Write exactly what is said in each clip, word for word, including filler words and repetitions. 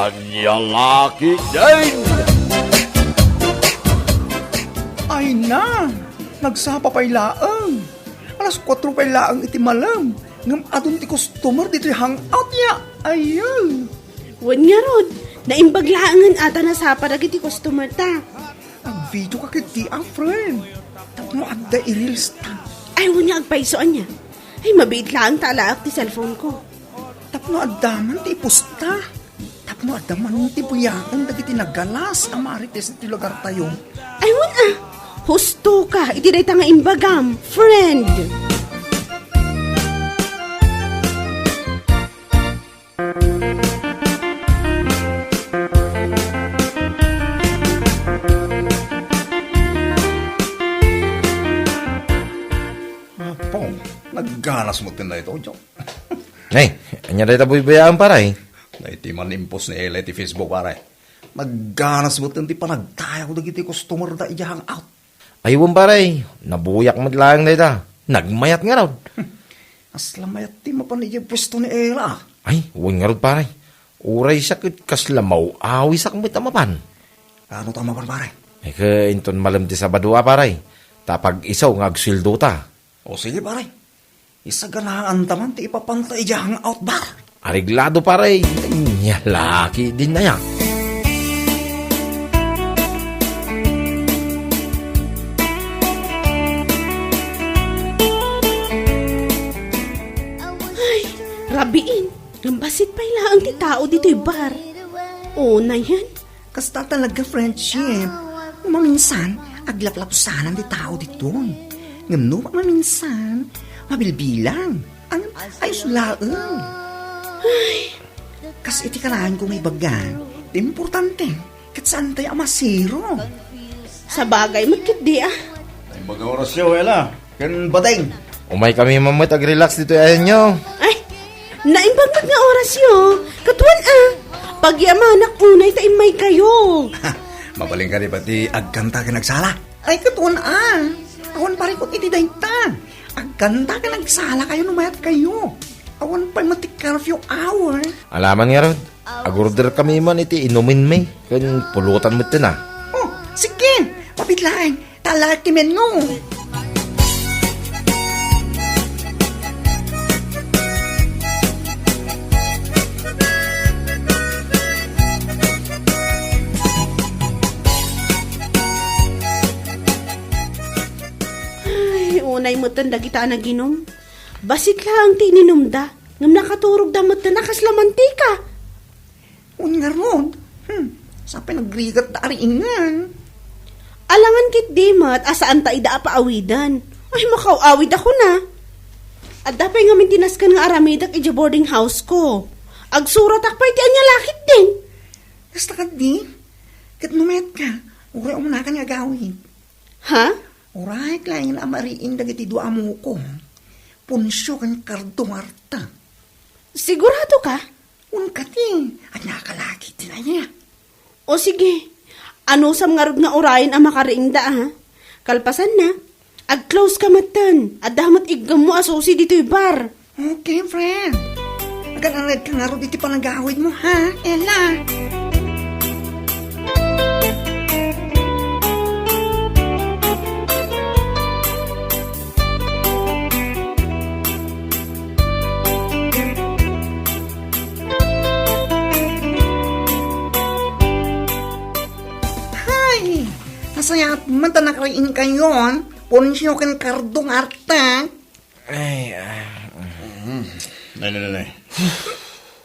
Ania la ketdin? Ay na, nagsapa pay laeng. Alas kuatro pay laeng iti malem, ngem adun ti customer ditoy hangout ya. Ayo. Wen ngarud, naimbag laengen a ta nasapa dagiti customer ta. Agvideo ka ketdi a, friend. Tapno adda i-reels ta. Ay, wen nga agpayso ania. Ay, mabiit laeng ta alaak ti cellphone ko. Tapno adda man ti iposta. Tapno adda man ti buyaken dagiti nagalas a marites iti lugartayo. Ay, wen a. Husto ka iti dayta nga imbagam, friend. Apo, nagganas met ken daytoy, Jo. Ay, ania dayta buybuyaam, pare? Daytoy man impos ni Ella iti Facebook, pare. Nagganas met ti panagtayaw dagiti customer da idiay hangout. Ay, wen, pare, nabuyak met laeng dayta. Nagmayat ngarud. Kasla mayat ti mapan idiay pwesto ni Ella. Ay, wen ngarud, pare. Uray siak ket kasla maw-awisak met a mapan. Ano ta mapan, pare? Ay, ket inton malem ti Sabado a, pare. Ta pag-isu nga agsueldo ta. O sige, pare. Isaganaan ta man ti ipapanta idiay hangout bar. Areglado, pare. Ania la ketdin aya. Ay, rabiin. Ngem bassit pay laeng ti tao ditoy bar. Unayen. Kasta talaga friendship. Maminsan, aglaplapsanan ti tao ditoy. Ngem no maminsan, mabilbilang. Ang ayos laeng. Ay. Kas iti kanayon ko nga ibaga, ti importante, ket saan tayo a masiro. Sabagay met ketdi a. Ay, baga oras yo, Ella. Ken Bading. Umay kami man met ag-relax ditoy ayanyo. Ay, naimbag met nga oras yo. Ket wen a, pagyamanak unay ta immay kayo. Mabalin ka di ba ti agkanta ken agsala? Ay, ket wen a. Awan parikot iti dayta. Agkanta ken agsala kayo no mayat kayo. Awan pay met ti curfew hour. Alaman ngarud, agorder kami man iti inuminmi, ken pulutan met ti na. Oh, sige, mapit laeng. Talaki menno. Ay, unay metten dagita a naginum. Bassit laeng ti ininumda, ngem nakaturogda metten a kasla mantika. Wen ngarud, hmm, sapay nagrigat da ariingan. Alangan ketdi met a saan ta ida a paawiden. Ay, makaw-awid ako na. Adda pay ngamin ti nasken nga aramidek idiay boarding house ko. Agsuratak pay ti ania la ketdin. Kasta ketdi, ket no mayat ka, uray umunaka nga agawid. Ha? Uray, laeng a mariing dagiti dua a muko. Poncio ken Cardo nga arta. Sigurado ka? Wen kadi, ania ka la ketdin aya. O sige, anusam ngarud nga urayen a makariingda, a? Kalpasanna, ag-close ka metten. Adda met iggemmo a susi ditoy bar. Okay, friend. Agan-anad ka ngarud iti panagawidmo, ha, Ella? Hay! Nasayaat man ta nakariing kayon, Poncio ken Cardo nga arta. Ay, ah, mm. Nay, nay, nay, nay.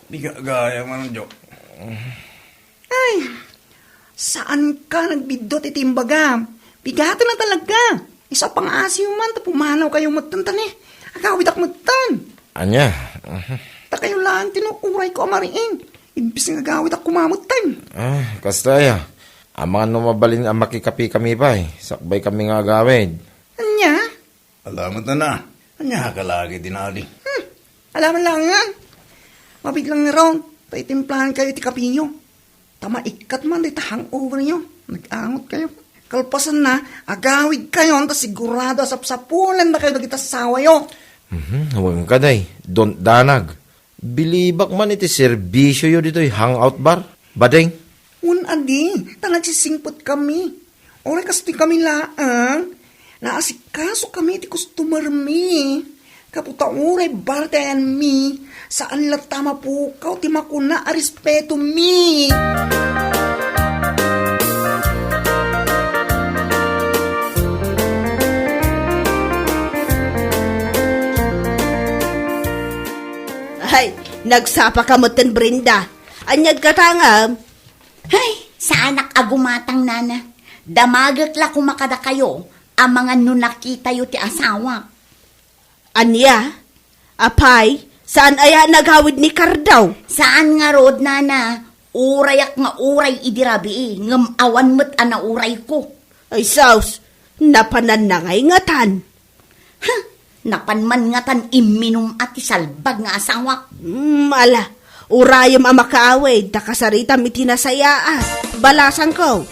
Di ka gaya man, Jo. Ay, saan ka nagbiddut iti imbagam? Bigaten a talaga. Isu a pangaasiyo man, ta pumanaw kayo metten, ta ni, agawidak metten. Ania? Mhm. Ta kayo laeng ti no uray ko a mariing. Imbis nga agawidak koma metten. Ah, kasta aya. Amangan no mabalin a makikape kami pay, sakbay kami nga agawid. Ania? Ala met na. Ania ka lagi dinadi? Hmm. Ala man laengen. Mabiglang ngarud, ta itimplahan kayo iti kapiyo. Ta maikkat man dayta hangover yo. Nag-angot kayo. Kalpasanna, agawid kayo, ta sigurado a sapsapulen da kayo dagiti asawa yo. Mhm, wen ka, day. Don't danag. Bilibak man iti serbisyo yo ditoy hangout bar. Bading? Wen adi, ta nagsisingpet kami. Uray kastoy kami laeng, naasikaso kami ti customer mi. Gapu ta uray bartayan mi, saan latta mapukaw ti makuna a respeto mi. Ay, nagsapa ka met ken Brenda. Ania't katangam? Ay, saanak a gumatang, nana. Damagek la koma kadakayo, amangan no nakitayo ti asawak. Ania? Apay, saan aya a nagawid ni Cardo? Saan ngarud, nana. Urayak nga uray idi rabii, ngem awan met a naurayko. Ay, sus, napananna ngay ngatan. Ha? Napan man ngatan imminum a ti salbag nga asawak. Hmm, ala, urayem a makaawid, ta kasaritam iti nasayaat. Balasangko.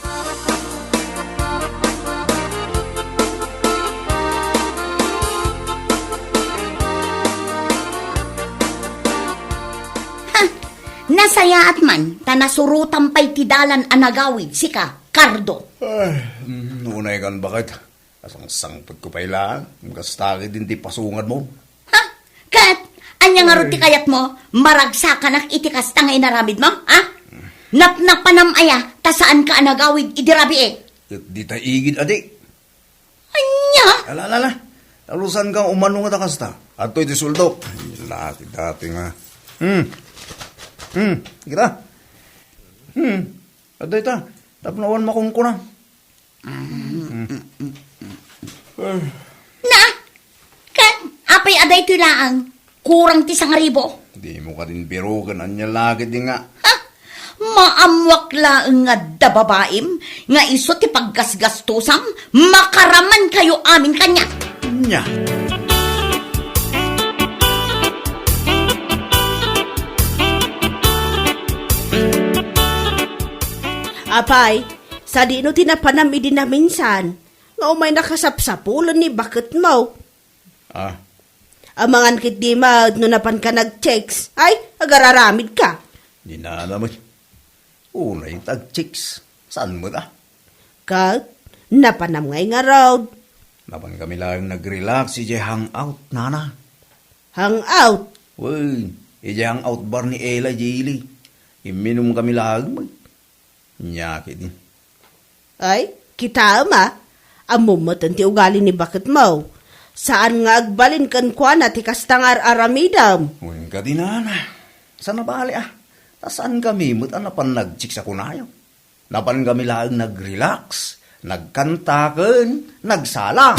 Ha? Nasayaat man, ta nasurotam pay ti dalan a nagawid, sika, Cardo. Ay, mm, unay kan baket. Asangsangpetko pay laeng, kasta ket iti pasungadmo. Ha? Ket, ania ngarud ti kayatmo? Maragsakanak iti kasta nga inaramidmo, ha? Napnapanam aya, ta saanka a nagawid idi rabii? Ket dita igid, adi. Ania? Ala, ala, ala. Alusanka umano nga ta kasta. Adtoy ti sueldo. Ay, lati dati nga. Hmm. Hmm. Kita. Hmm. Adtoy ta. Tapno awan makunkuna. Na? Ket apay a daytoy laeng? Kurang ti sangaribu. Dimo kadin biroken, ania la ketdi nga. Ha? Maammuak laeng nga adda babaim nga isu ti paggasgastusam, makaramankayo amin kaniak. Nia. Apay, sadino ti napanam idi naminsan, nga umay nakasapsapulen ni baketmo? Ah. Amangan ketdi met no napanka nag-chicks. Ay, agararamidka. Di na naman. Unay ta ag-chicks. Saan met, ah? Ket, napanam ngay ngarud? Napan kami laeng nag-relax idiay hangout, nana. Hangout? Wen, idiay hangout bar ni Ella, Jilly. Imminum kami laeng met. Nia ketdi. Ay, kitaem a, ammom met ti ugali ni baketmo. Saan nga agbalin kenkuana ti kasta nga ar-aramidem. Wen kadi, nana. Saan a bale, ah. Ta saankami met a napan nag-chicks a kunayo. Napan kami laeng nag-relax, nagkanta ken nagsala.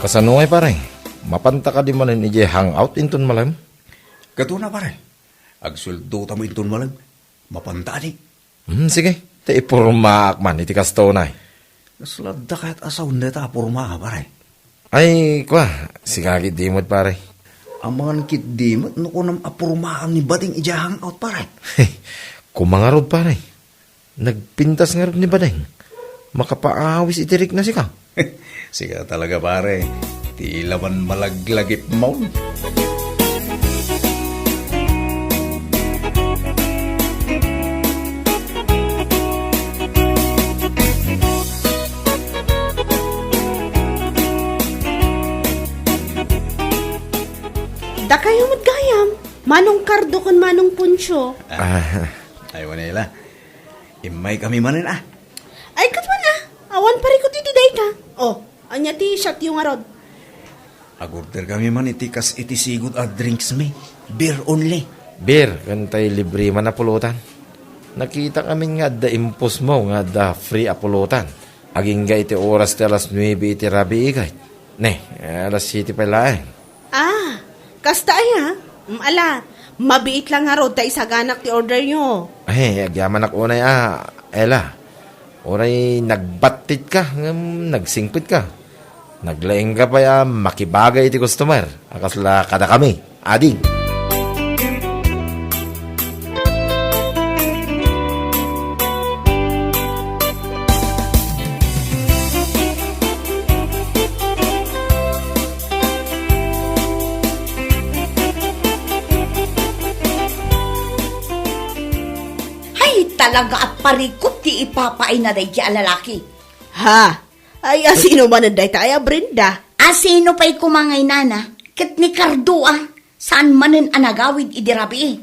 Kasano ngay, pare? Mapanta kadi manen idiay hangout inton malem? Ket una, pare. Agsueldota met inton malem. Mapanta, adi? Hmm, sige. Ta ipormaak man iti kastoy. Kasla adda kayat a sound dayta a porma, pare? Ay, kua, sika ketdi met, pare. Amangan ketdi met no kunam a pormaam ni Bading idiay hangout, pare. Koma ngarud, pare. Nagpintas ngarud ni Bading. Makapaawis iti rikna sika. Sika talaga, pare. Ti laman malaglagipmo. Dakayo met gayam, Manong Cardo ken Manong Poncio. Ah. Ay, wala ila. Immaykami manen, ah. Ay, ket wen, ah. Awan parikut iti dayta. Oh, ania ti shotyo ngarud? Agorder kami man iti kas iti sigud a drinks mi. Beer only. Beer, ken tay libre man a pulutan. Nakita kami nga adda impostmo nga adda free a pulutan. Agingga iti oras ti alas nuebe iti rabii, kayat. Ne, alas siete pay laeng. Ah, kasta aya? Mm, ala, mabiit lang ngarud ta isaganak ti orderyo. Ay, agyamanak unay a, Ella. Uray nagbattitka, ngem nagsingpetka. Naglaingka pay a makibagay iti customer a kasla kadakami. Adi. Talaga a parikut ti ipapaayna daydi a lalaki. Ha? Ay, asino manen dayta aya, Brenda? Asino pay koma ngay nana? Ket ni Cardo a, saan manen a nagawid idi rabii.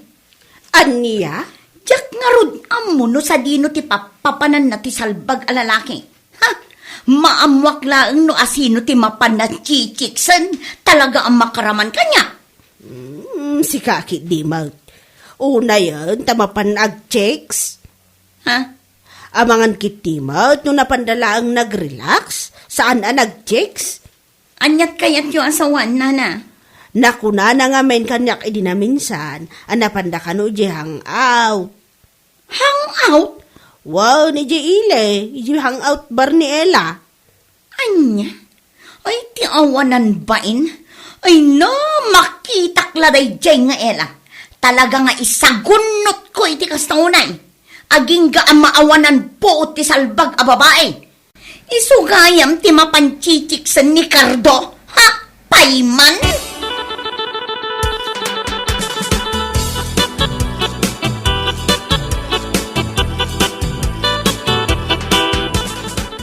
Ania? Diak ngarud ammo no sadino ti pappapananna ti salbag a lalaki. Ha? Maammoak laeng no asino ti mapan a chichiksen, talaga a makaraman kaniak. Hmm, sika ketdi met. Unayen ta mapan agchicks. Ha? Amangan ketdi met no napanda laeng nag-relax, saan a nagchicks. Aniat kayatyo a sawan, nana? Nakunana ngamin kaniak idi naminsan a napanda kano idiay hangout. Hangout? Wen, idiay ile, idiay hangout bar ni Ella. Ania? Ay, ti awanan bain? Ay, no, makitak la daydiay nga Ella. Talaga nga isagunnotko iti kasta unay. Agingga a maawanan puot ti salbag a babai. Isu gayam ti mapan chichiksen ni Cardo, ha? Payman?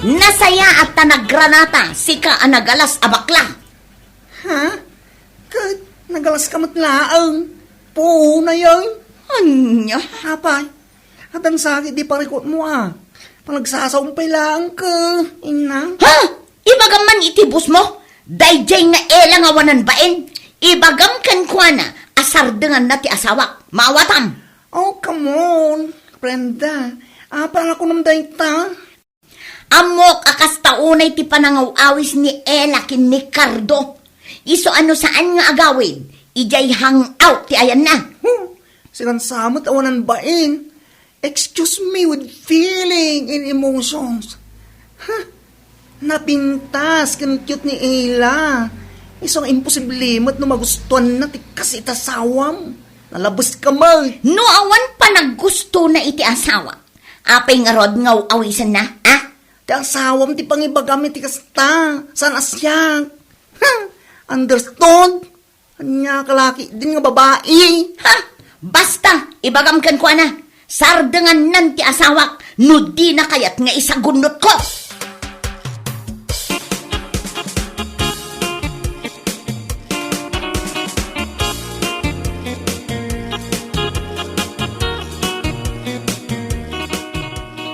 Nasayaat ta naggranata, sika a nagalas a bakla. Ha? Ket nagalaska met laeng? Puonayen? Ania? Apay, addan sakit di parikutmo a. Panagsasaom pay laeng ket, inna. Ha? Ibagam man iti boss mo? Daydiay nga Ella nga awanan bain. Ibagam kenkuana a sardenganna ti asawak. Maawatam. Oh, come on, Brenda. Apay a nakunam dayta? Ammok a kasta unay ti panangaw-awis ni Ella ken ni Cardo. Isu a no saan nga agawid, idiay hangout ti ayanna. Hmm, sikansa met awanan bain. Excuse me, with feeling and emotions. Huh? Napintas ken cute ni Ella. Isu nga imposible met no magustuanna ti kas iti asawam. Nalabes ka met. No awan panaggustona iti asawa, apay ngarud nga aw-awisenna, a? Ti asawam ti pangibagam iti kasta, saan a siak. Ha? Understood? Ania ka laki din nga babai. Ha? Basta, ibagam kenkuana, sardengannan ti asawak no dina kayat nga isagunnotko.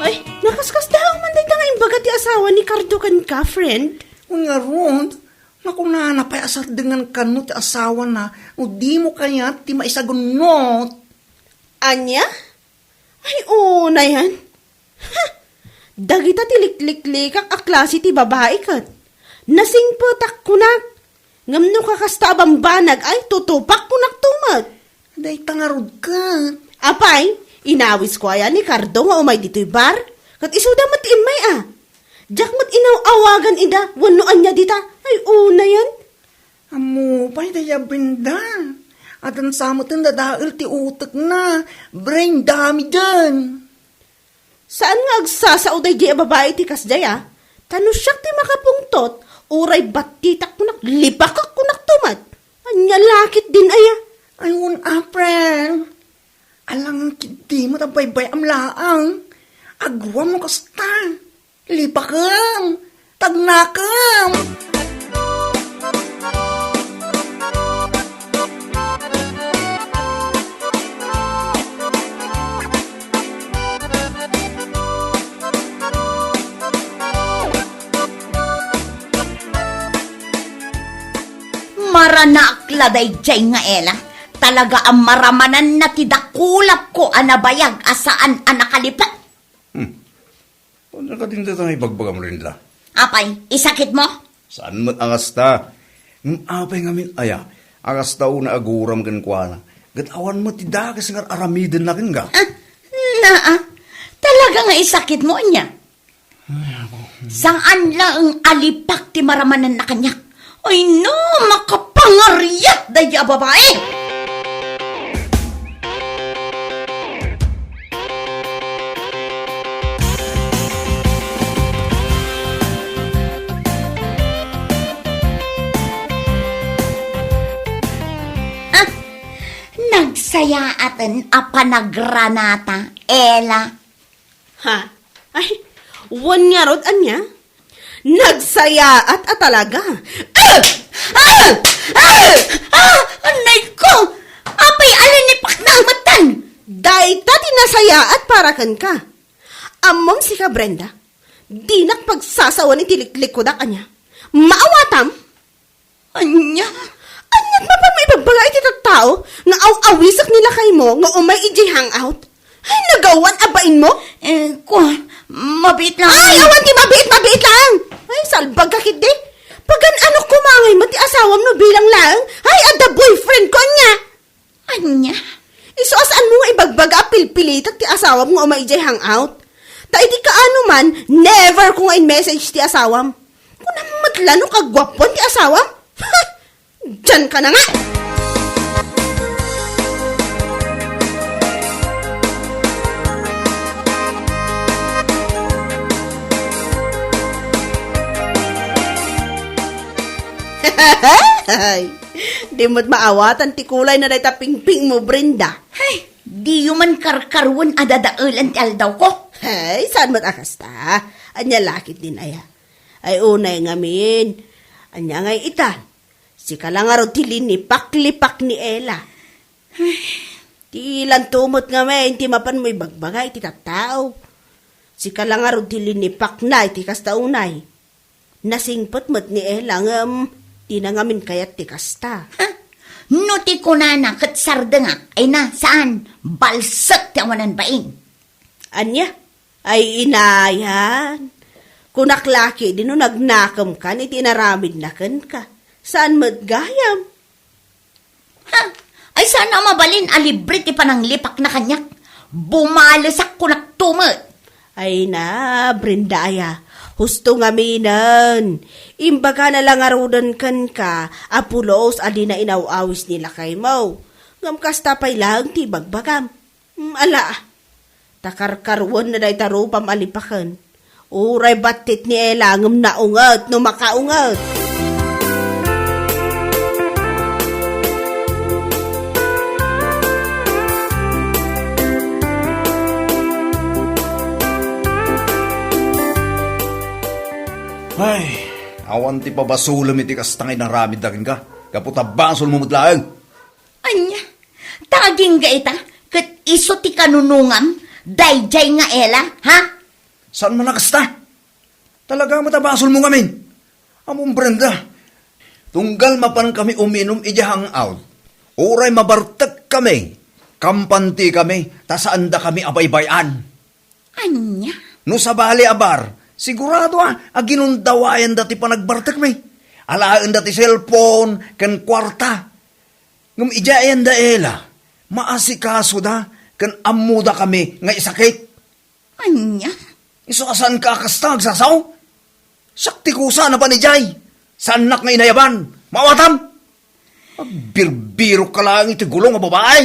Ay, nakaskasdaaw man dayta nga imbaga ti asawa ni Cardo kenka, friend. Wen ngarud, nakunana pay a sardengan kano ti asawana no dimo kayat ti maisagunnot. Ania? Ay, unayen. Ha! Dagita ti likliklikak a klase ti babai ket nasingpetak kunak. Ngem no kakasta a bambanag, ay, tutupak kunak to met. Dayta ngarud ket. Apay, inawisko aya ni Cardo nga umay ditoy bar? Ket isuda met ti immay a. Diak met inaw-awagan ida wenno ania dita. Ay, unayen. Ammo pay dayta a Brenda. Addan sa met dadael ti utekna. Brain damage. Saan nga agsasao daydiay a babai iti kasdiay a? Ta no siak ti makapungtot, uray battitak kunak, lipakek kunak to met. Ania la ketdin aya? Ay, wen, April. Alangan ketdi met a baybay-am laeng. Aguam no kasta. Lipakem! Tagnakem! Maranaak la daydiay nga Ella. Talaga a maramananna ti dakulapko a nabayag a saan a nakalipek. Hmm. Ania kadin dayta nga ibagbagam, Brenda? Apay, isakit mo? Saan met a kasta? Ngem apay ngamin aya a kasta unay aguram kenkuana, ket awan met ti dakes nga ar-aramidenna kenka? Ah, naa. Talaga nga isakit mo, ania? Ay, apo. Saan laeng a lipak ti maramananna kaniak? Ay, no, makapangariat daydi a babai! Ah, nagsayaaten a panagranata, Ella. Ha? Ay, wen ngarud, ania? Nagsayaat a talaga. Ah! Ah! Ah! Ah! Anay ko! Apay a linipakna a metten? Dayta ti nasayaat para kenka. Ammom sika, Brenda, dinak pagsasawen iti liklikudak, ania? Maawatam? Ania? Aniat mapan maibagbaga iti tattao nga aw-awisek ni lakaymo nga umay idiay hangout? Ay, nagawan a bainmo? Eh, kua, mabiit lang. Ay, awan ti mabiit, mabiit lang! Ay, salbag ka, kiddi. Pagan-anok koma ngay met ti asawam no bilang laeng? Ay, adda boyfriend ko, ania? Ania? Isu a saanmo nga ibagbaga a pilpilitek ti asawam nga umay idiay hangout. Ta idi kaano man, never ko nga in-message ti asawam. Kunam met la no kaguapuan ti asawam? Ha! Diyan ka na nga! Di met maawatan ti kulay na dayta pingpingmo, Brenda. Ay, diyo man karkaruen a dadaelan ti aldawko. Ay, saan met a kasta? Ania la ketdin aya? Ay, unay ngamin. Ania ngay itan? Sika la ngarud ti linipak-lipak ni Ella. Ay. Ti lanto met ngamin ti mapanmo ibagbaga iti tattao. Sika la ngarud ti linipakna iti kasta unay. Nasingpet met ni Ella ngem dina ngamin kayat ti kasta. Ha? No ti kunana ket sardengak, ay na, saan? Balsek ti awanan bain. Ania? Ay, inayan. Kunak la ketdi no nagnakemkan iti inaramidna kenka. Saan met gayam? Ha? Ay, saan a mabalin a libre ti pananglipakna kaniak? Bumalesak kunakto met. Ay na, Brenda aya. Husto ngaminen. Imbagana la ngaruden kenka a pulos a dina inaw-awis ni lakaymo. Ngem kasta pay laeng ti ibagbagam. Hmm, ala. Ta karkaruenna dayta rupam a lipaken. Uray battit ni Ella ngem naunget no makaunget. Ay, awan ti pabasolem iti kasta nga inaramidda kenka. Gapu ta basolmo met laeng. Ania? Ta agingga ita, ket isu ti kanunongam, daydiay nga Ella, ha? Saan man a kasta? Talaga met a basolmo ngamin. Ammom, Brenda, tunggal mapan kami uminum idiay hangout, uray mabartek kami, kampanti kami, ta saan da kami a baybay-an. Ania? No sabali a bar, sigurado a, a ginundawayan da ti panagbartek mi. Alaen da ti cellphone ken kuarta. Ngem idiay ayan da Ella, maasikaso da ken ammo da kami nga isakit. Ania? Isu a saan ka a kasta agsasaw? Siak ti kusa a napan idiay. Saannak nga inayaban. Maawatam! Agbirbirok ka laeng iti gulong a babae!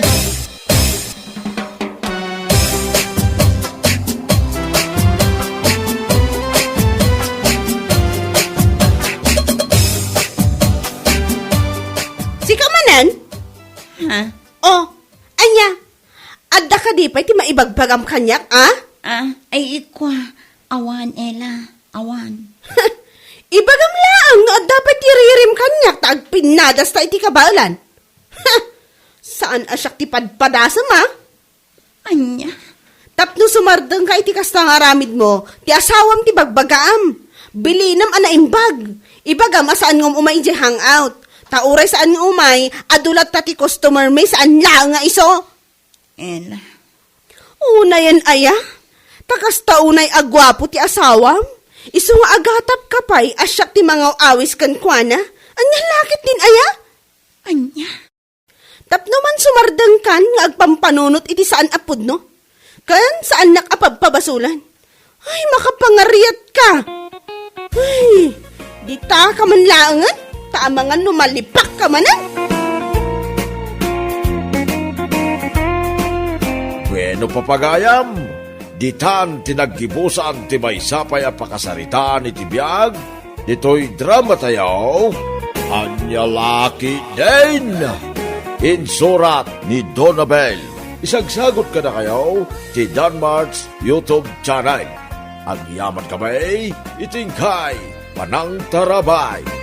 Sika manen? Ha? Oh, ania? Adda kadi pay ti maibagbagam kaniak, a? Ah, ay, ikua, awan, Ella, awan. Ibagam laeng no adda pay ti ririm kaniak ta agpinnadasta iti kabaelan. Saan a siak ti padpadasem, a? Ania? Tapno sumardengka iti kasta nga aramidmo, ti asawam ti bagbagaam. Bilinem a naimbag. Ibagam a saan nga umay idiay hangout. Ta uray saan nga umay, adu latta ti customer mi, saan laeng nga isu. Ella. Unayen aya? Ta kasta unay a guapo ti asawam? Isu nga agatapka pay a siak ti mangaw-awis kenkuana? Ania la ketdin aya? Ania? Tapno man sumardengkan nga agpampanunot iti saan a pudno, ken saannak a pabpabasolan. Ay, makapangariatka! Ay, dita ka man laengen, ta amangan no malipakka manen! Bueno, papagayam, ditan ti naggibusan ti maysa pay a pakasaritaan iti biag ditoy drama tayo, Ania La Ketdin. Insurat ni Donabel. Isagsagut kadakayo ti Danmart's YouTube channel. Agyaman kami iti inkay panangtarabay.